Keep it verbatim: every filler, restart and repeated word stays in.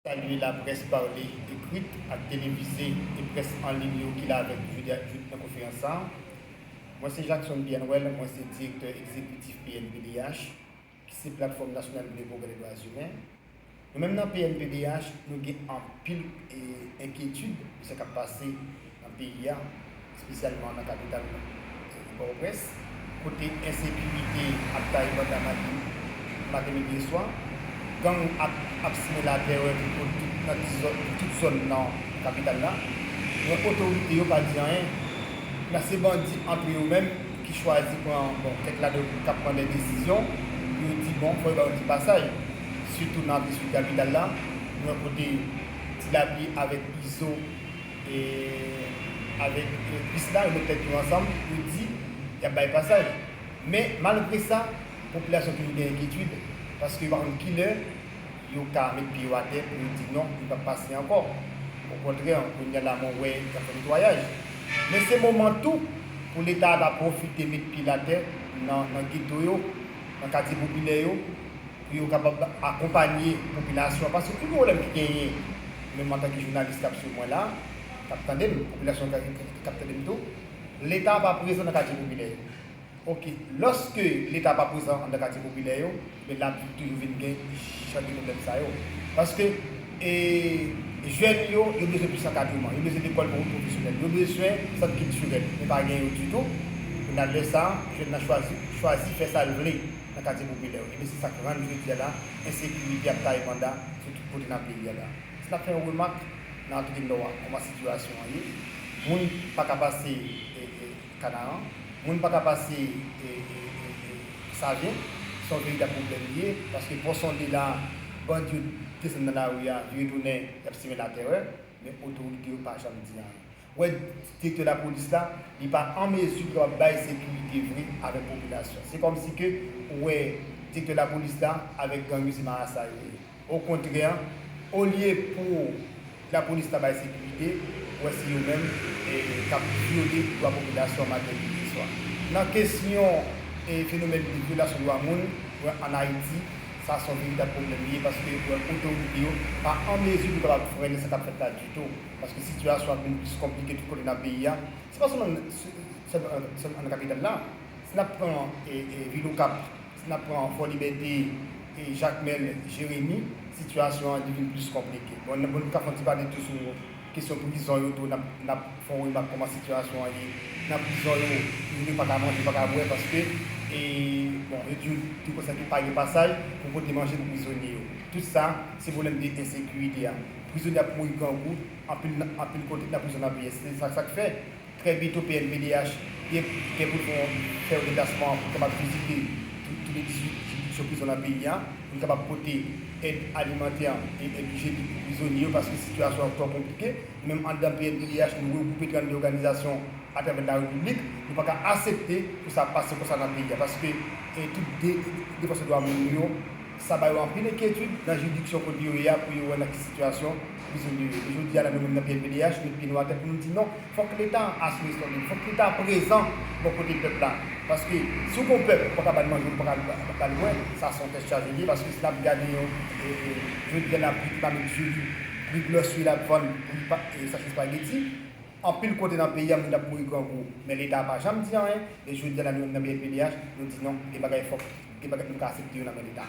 Salye laprès pale, ekrit ak televize e près an liy yo ki la avèk nou jodi a, jodi nan konferans sa a. Mwen se Jackson Pierre Noël, mwen se direktè egzekitif P N P D H, ki se Platfòm Nasyonal pou le Pwogrè dè Dwa Imen. Nou menm nan P N P D H, nou gen anpil, e, enkyetid pou sa k ap pase nan peyi a, espesyalman nan kapital, e, Pòtoprens, kote ensekirite ap taye banda maten, maten, midi e swa. Gang ap, ap simen latèrè tout, tout, nan tout zòn, tout zòn nan kapital la. Men otorite yo pa di anyen. Men se bandi antre yo menm ki chwazi pran, bon, kèk ladan yo k ap pran de desizyon, yo di, bon, fò yo ba yo ti pasaj. Sitou nan antre sou kapital la, nou wè kote Ti Lapli avèk Izo e avèk, e, Krisla, yo met tèt yo ansanm, yo di y ap bay pasaj. Men, malgre sa, popilasyon toujou gen enkyetid, paske yo pa konn kilè yo ka met pye yo atè pou yo di non, yo p ap pase ankò. Okontrè, kounye a la, mwen wè y ap fè netwayaj. Men se moman tou pou Leta a ta pwofite met pye l atè nan, nan geto yo, nan katye popilè yo, pou yo kapab akonpanye popilasyon an. Paske pi gwo pwoblèm ki genyen, menm antanke jounalis k ap swiv mwen la, k ap tande m, popilasyon k ap, k ap tande m tou, Leta pa prezan nan katye popilè yo. Oke, lòske Leta pa prezan anndan katye popilè yo, men l ap toujou vin gen jan de pwoblèm sa yo. Paske, e, jèn yo, yo bezwen plis ankadreman, yo bezwen lekòl pwo-, pwofesyonèl, yo bezwen sant kiltirèl, men pa gen yo ditou. Kounye a lè sa a, jèn nan chwazi, chwazi fè sa l vle nan katye popilè yo. Ebyen, se sa k rann jodi a la, ensekirite ap taye banda sou tout kote nan peyi a la. Si n ap fè yon remak nan antre nò a, kòman sitiyasyon an ye, moun pa ka pase, e, e, Kanaran, moun pa ka pase, e, e, e, e, Savyen, se yon veritab pwoblèm li ye, paske Pò Sonde la, bandi yo desann nan lari a, vire tounen, y ap simen latèrè, men otorite yo pa janm di anyen. Ou wè, direktè lapolis la, li pa an mezi pou kapab bay sekirite vre avèk popilasyon. Se kòmsi ke ou wè direktè lapolis la avèk gang yo se marasa yo ye. Okontrè, olye pou lapolis ta bay sekirite, ou wè se yo menm, e, k ap vyole dwa popilasyon maten, midi, swa. Nan kesyon, e, fenomèn de vyolasyon dwa moun, ou wè ann Ayiti, sa se yon veritab pwoblèm li ye, paske ou wè otorite yo pa an mezi pou kapab frennen sa k ap fèt la ditou. Paske sitiyasyon an ap vin plis konplike tout kote nan peyi a. Se pa sèlman, sèlman, sèlman nan kapital la. Si n ap pran, e, e, vil Okap, si n ap pran Fò Libète, e, Jakmèl, Jeremi, sitiyasyon an vin plis konplike. Bon, n, bon, nou ka fè yon ti pale tou sou kesyon prizon yo tou, n ap, n ap fè yon remak kòman sitiyasyon an ye. Nan prizon yo, prizonye pa ka manje, pa ka bwè, paske, e, bon, yo di, di konsa ke pa gen pasaj pou pote manje pou prizonye yo. Tout sa, se pwoblèm de ensekirite a. Prizonye ap mouri grangou, anpil, anpil kote nan prizon nan peyi a. Se sa, sa k fè, trè byento, P N P D H gen, gen pou l fè yon, fè yon deplasman pou kapab vizite tout, tout le dizuit jiridiksyon prizon nan peyi a, pou n kapab pote èd alimantè e èd ijyenik pou prizonye yo, paske sitiyasyon an twò konplike. Nou menm anndan P N P D H, nou regwoupe trannde òganizasyon atravè larepiblik, nou pa ka aksepte pou sa pase konsa nan peyi a, paske, e, tout de, defansè dwa moun yo, sa ba yo anpil enkyetid nan jiridiksyon kote yo ye a pou yo wè nan ki sitiyasyon prizonye yo ye. Jodi a la, nou menm nan P N P D H, nou met pye nou atè pou nou di non, fòk Leta asime istwa li, fòk Leta prezan bò kote pèp la. Paske si w gen yon pèp, ou pa ka ba l manje, ou pa ka ba, ba l bwè, sa se yon tèt chaje li ye, paske si n ap gade yon, e, e, jodi a la, pri ki pa menm diri, pri glòsri l ap vann, pri pa, e, sachet espageti, anpil kote nan peyi a, moun ap mouri grangou, men Leta pa janm di anyen. E jodi a la, nou menm nan P N P D H, nou di non, gen bagay fòk, gen bagay nou ka aksepte yo nan men Leta.